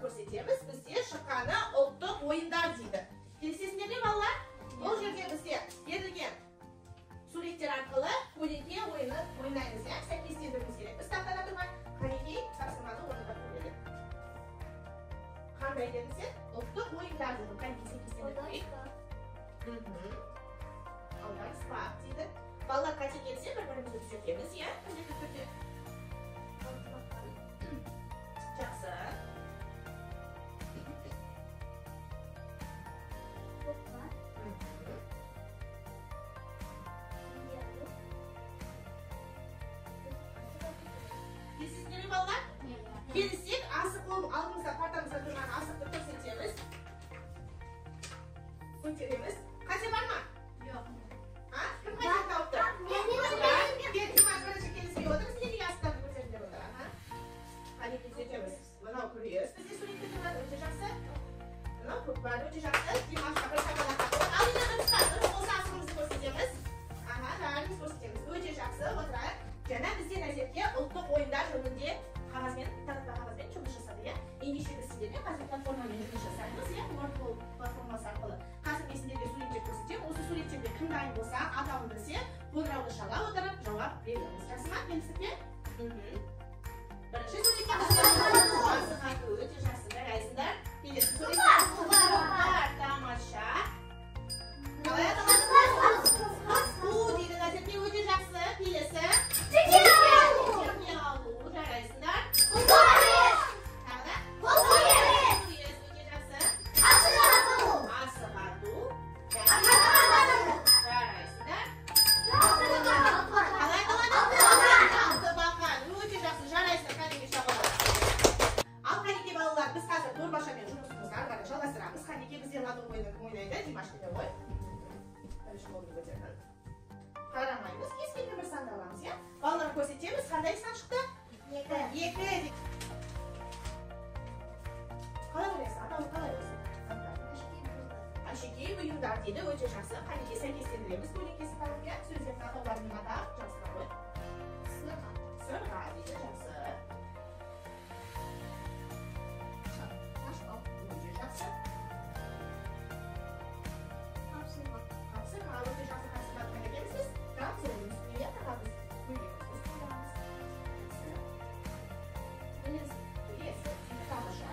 көрсетеміз. Бізде шыққаны ұлттық ойындар дейді. Келісесіңдер ме, балалар? Бұл жерде бізде берілген суреттер арқылы көлеңке ойыны ойнаймыз, иә? Сәйкестендіруіміз керек. Біз тақтада тұрған қанекей тапсырманы орындап көрелік. Қандай дедің сен? Ұлттық ойындар дедің. Қанекей сәйкестендіру керек. Аударыспақ дейді. Балалар қате келсе бір-бірімізді түзетеміз, иә? Міндетті түрде. Жақсы. Келісесіңдер ме, балалар? Келіссек, асық ол алдымызда партамызда тұрған асықты көрсетеміз. Көтереміз. Қате бар ма? Жоқ. А? Кім қате тауып тұр? Кел, Димаш бірінші келіспей отыр. Сендер неге асықтарды көтеріңдер отыр? Аха. Қанекей түзетеміз. Мынау күрес бізде суретте тұрған, өте жақсы. Мынау көкпар, өте жақсы. Димашқа бір шапалақ қағып. Ал енді дұрыс дұрыс болса асығымызды көрсетеміз. Аха, бәріміз көрсетеміз. Өте жақсы, отырайық. Жаңа бізде Назерке ұлттық ойындар жөнінде қағазбен, таратпа қағазбен жұмыс жасады, иә? Ендеше біз сендермен қазір платформамен жұмыс жасаймыз, иә? Wordwall платформасы арқылы. Қазір мен сендерге суреттер көрсетемін. Осы суреттерде кім дайын болса, атауын білсе, қоңырауды шала отырып жауап береміз. Жақсы ма? Келістік пе? Бірінші суретте асық ату, өте жақсы, жарайсыңдар. Келесі суретте көкпар, тамаша. Қалай аталады? Қыз қуу дейді Назерке, өте жақсы. Келесі. Терме алу, жарайсыңдар. Тағы да? Күрес, өте жақсы. Асық ату. Жарайсыңдар. Қалай аталады? Алтыбақан, өте жақсы, жарайсыңдар, қанекей шапалақ. Ал қанекей балалар, біз қазір дорбашамен жұмысымызды ары қарай жалғастырамыз. Қанекей бізде лото ойынын ойнайды, Димаш келе ғой. Бірінші қолын көтерді. Қарамаймыз, кез келген бір санды аламыз, иә? Балаларға көрсетеміз, қандай сан шықты? 2. Қалай ойлайсың? Атауы қалай осы? Әшекей бұйымдар дейді, өте жақсы. Қанекей сәйкестендіреміз көлеңкесі тауып, иә? Сөздердің атауларын атап, жақсы ғой. Сырға дейді, жақсы. Өте жақсы. Тапсырма, өте жақсы. Тапсырма айтқан екенбіз біз. Камзолдың үстіне, иә, тағамыз. Көйлегімізді үстіне тағамыз. Жақсы. Білесіз, дейді, тамаша.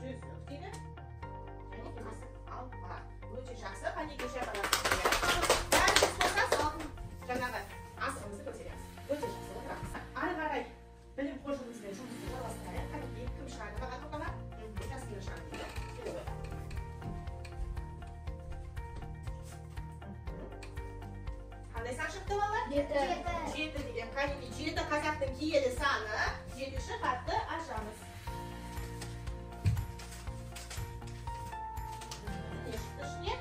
Жүзік дейді. Және келесі алқа. Өте жақсы. Қанекей шапалақ. Бәріміз болса салқын жаңағы асығымызды көтереміз. Өте жақсы, отырамыз. Ары қарай білім қоржынымызбен жұмысты жалғастырайық. Қанекей кім шығады маған тоқтама? Жасмина шығады дейді. Келе ғой. Қандай сан шықты, балалар? 7 деген. Қанекей 7 қазақтың киелі саны. 7-ші хатты ашамыз. Не шықты ішіне?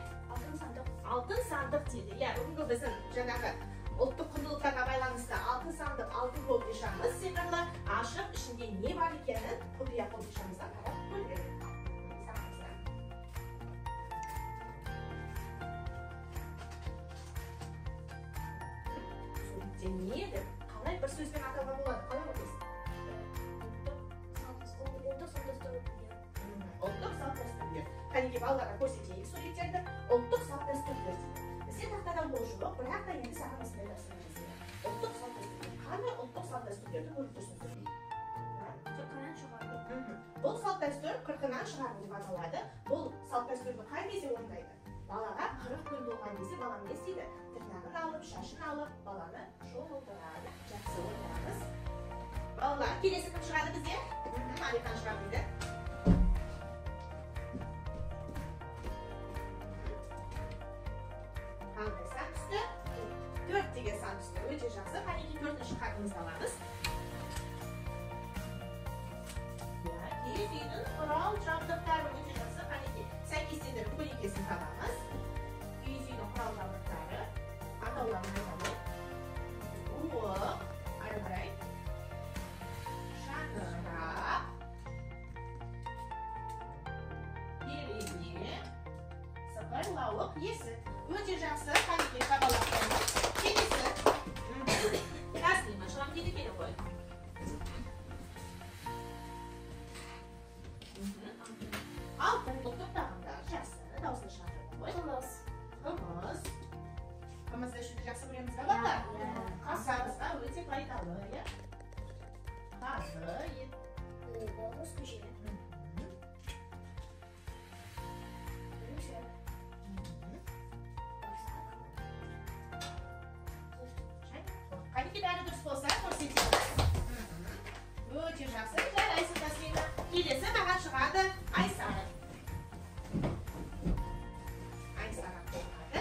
Алтын сандық дейді. Иә, бүгінгі біздің жаңағы ұлттық құндылықтарға байланысты алтын сандық, алтын қобдишамыз сиқырлы. Ашып, ішінде не бар екенін құпия қобдишамыздан қарап көрелік. Суретте не деп, қалай бір сөзбен атауға болады? Қалай ойлайсың? Ұлттық салт дәстүрлер. Қанекей балаларға көрсетейік суреттерді. Ұлттық салт дәстүрлер дейді. Бізде тақтада ол жоқ, бірақ та енді саған осындай тапсырма жасайық. Ұлттық салт дәстүрлер. Қандай ұлттық салт дәстүрлерді көріп тұрсыңдар? Бұл салт дәстүр қырқынан шығару деп аталады. Бұл салт дәстүрді қай кезде орындайды? Балаға 40 күн болған кезде бала не істейді? Тырнағын алып, шашын алып, баланы шомылдырады. Жақсы, отырамыз. Балалар, келесі кім шығады бізде? Әлихан шығады дейді. Қандай сан түсті? 4 деген сан түсті. Өте жақсы. Қанекей 4-ші хатымызды аламыз. Киіз үйдің құрал жабдықтары, өте жақсы. Қанекей сәйкестендіріп көлеңкесін табамыз. Киіз үйдің құрал жабдықтары атауларын айтамын. Уық, ары қарай. Шаңырақ, Қырғауыл, иә? Қазы, ет. Қоңыз көже. Ірімшік. Қанекей, бәрі дұрыс болса, көрсетеміз. Өте жақсы. Жарайсың, Таслима. Келесі маған шығады Айсара. Айсара шығады.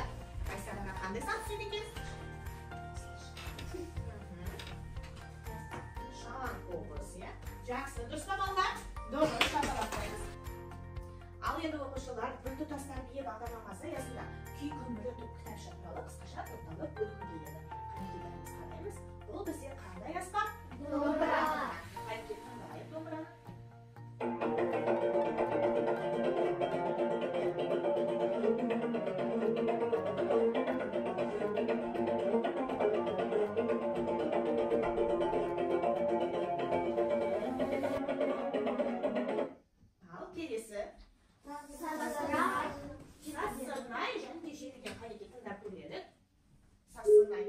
Айсараға қандай сан түседі екен? Шаланқобыз, иә? Жақсы, дұрыс па, балалар? Дұрыс, шапалақтаймыз. Ал енді, оқушылар, біртұтас тәрбие бағдарламасы аясында күй күмбірі топ кітапша туралы қысқаша тоқталып өткім келеді. Қанекей, бәріміз қараймыз. Бұл бізде қандай аспап? Домбыра. Қанекей, тыңдайық домбыраны. Ал келесі сазсырнай және де жетіген. Қанекей, тыңдап көрелік. Сазсырнай.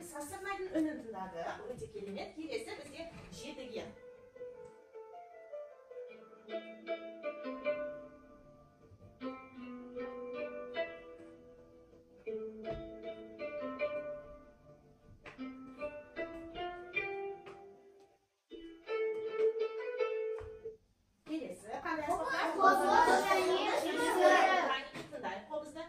Сазсырнайдың үнін тыңдадық. Өте керемет. Келесі бізде жетіген. Келесі қандай аспаптар? Қобыз және үскірік. Қанекей, тыңдайық қобызды.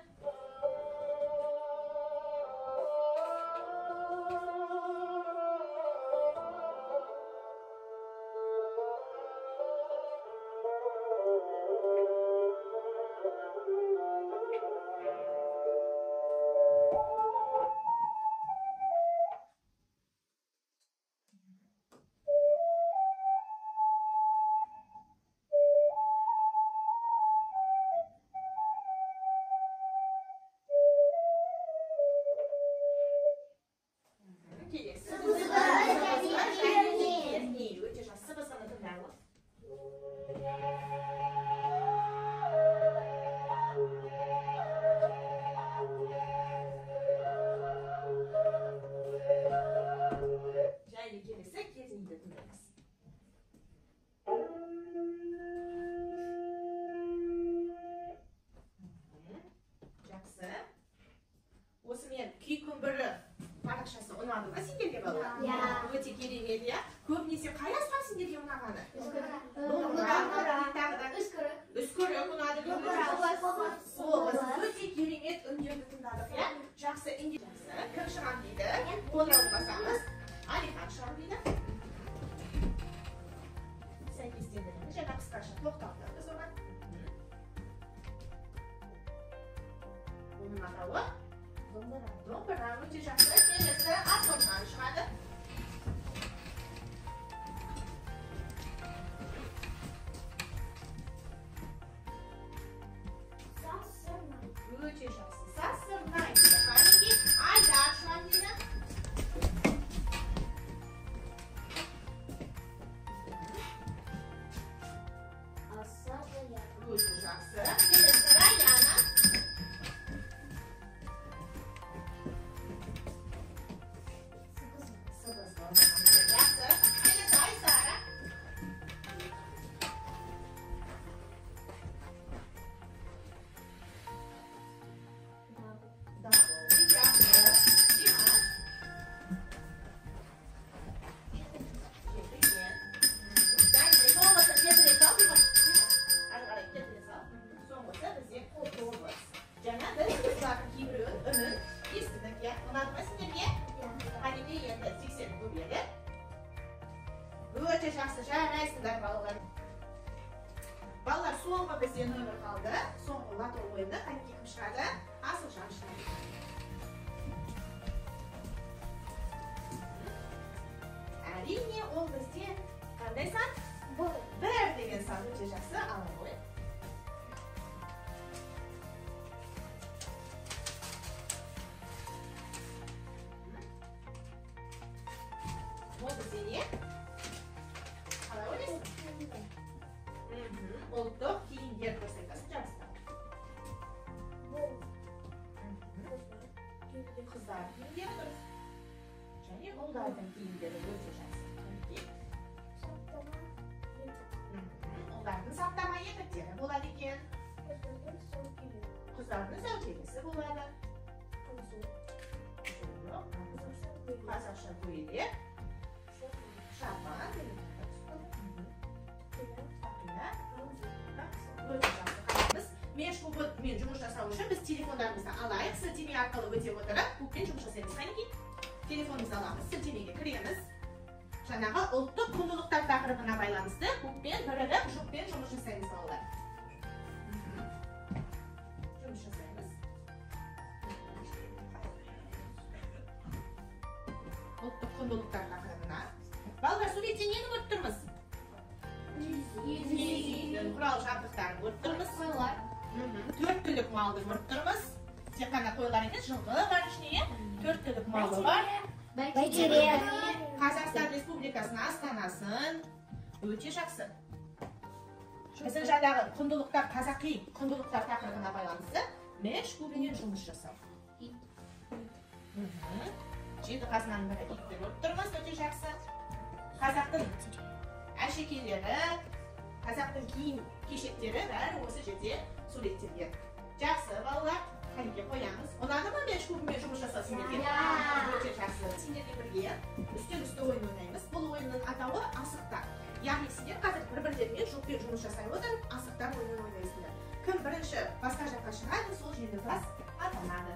Келесі. Сыбызғы және керней. Өте жақсы, сыбызғыны тыңдаңыз. Және келесі кернейді тыңдаймыз. Жақсы. Осымен күй күмбірі парақшасы ұнады ма сендерге, балалар? Иә. Өте керемет, иә? Көбінесе қай аспап сендерге ұнағаны? Домбыра. Тағы да Үскірік. үскірік ұнады. Қобыз. Өте керемет үндерді тыңдадық, иә? Жақсы, енді жақсы. Кім шығам дейді? Қоңырауды басамыз. Алихан шығам дейді. Сәйкестендіреміз. Жаңа қысқаша тоқталдық біз оған. Оның атауы домбыра. Домбыра, өте жақсы. Келесі Асылхан шығады. Өте жақсы. Сазсырнай дейді. Қанекей, Айдар шығам дейді. Өте жақсы. Келесі Раяна. Сыбызғы. Жақсы. Келесі Айсара. Дабыл. Жақсы. Димаш. Жетіген. Және соңғысы кетіре сал, Димаш. Ары қарай кетіре сал. Соңғысы бізде қобыз. Жаңа біз осылардың кейбіреуін үнін естідік, иә? Ұнады ма сендерге? Қанекей, енді тексеріп көрелік. Өте жақсы, жарайсыңдар, балалар. Балалар, соңғы бізде нөмір қалды. Соңғы лото ойыны. Қанекей, кім шығады? Асылжан шығады. Әрине, ол бізде қандай сан? Бір деген сан. Өте жақсы, ала ғой. бізде не? Қалай ойлайсың? Ұлттық киімдер дұрыс айтасың, жабыстыр. Қыздар киімдері дұрыс. Және ұлдардың киімдері өте жақсы. Ұлдардың саптама етіктері болады екен. Қыздардың сәукелесі болады. Қазақша көйлек, шапан, тақия. Өте жақсы. Біз кубымен жұмыс жасау үшін біз телефондарымызды алайық, сілтеме арқылы өте отырып кубпен жұмыс жасаймыз. Қанекей, телефонымызды аламыз, сілтемеге кіреміз. Жаңағы ұлттық құндылықтар тақырыбына байланысты кубпен бірігіп жұппен жұмыс жасаймыз балалар. Жұмыс жасаймыз. Ұлттық құндылықтар тақырыбына. Балалар, суретте нені көріп тұрмыз? Киіз құрал жабдықтарын көріп тұрмыз. Қойлар. Төрт түлік малды көріп тұрмыз. Тек қана қойлар емес, жылқы бар ішінде. Төрт түлік малы бар. Бәйтерек. Қазақстан Республикасының астанасын. Өте жақсы. Біздің жаңағы құндылықтар, қазақи құндылықтар тақырыбына байланысты Match кубымен жұмыс жасау. Жеті қазынаның бірі итті көріп тұрмыз, өте жақсы. Қазақтың әшекейлері, қазақтың киім кешектері бәрі осы жерде суреттелген. Жақсы, балалар, қанеке қоямыз. Ұнады ма Match кубымен жұмыс жасау сендерге? Өте жақсы. Сендермен бірге үстел үсті ойын ойнаймыз. Бұл ойынның атауы асықтар. Яғни сендер қазір бір-бірлерімен жұппен жұмыс жасай отырып асықтар ойынын ойнайсыңдар. Кім бірінші басқа жаққа шығады, сол жеңімпаз атанады.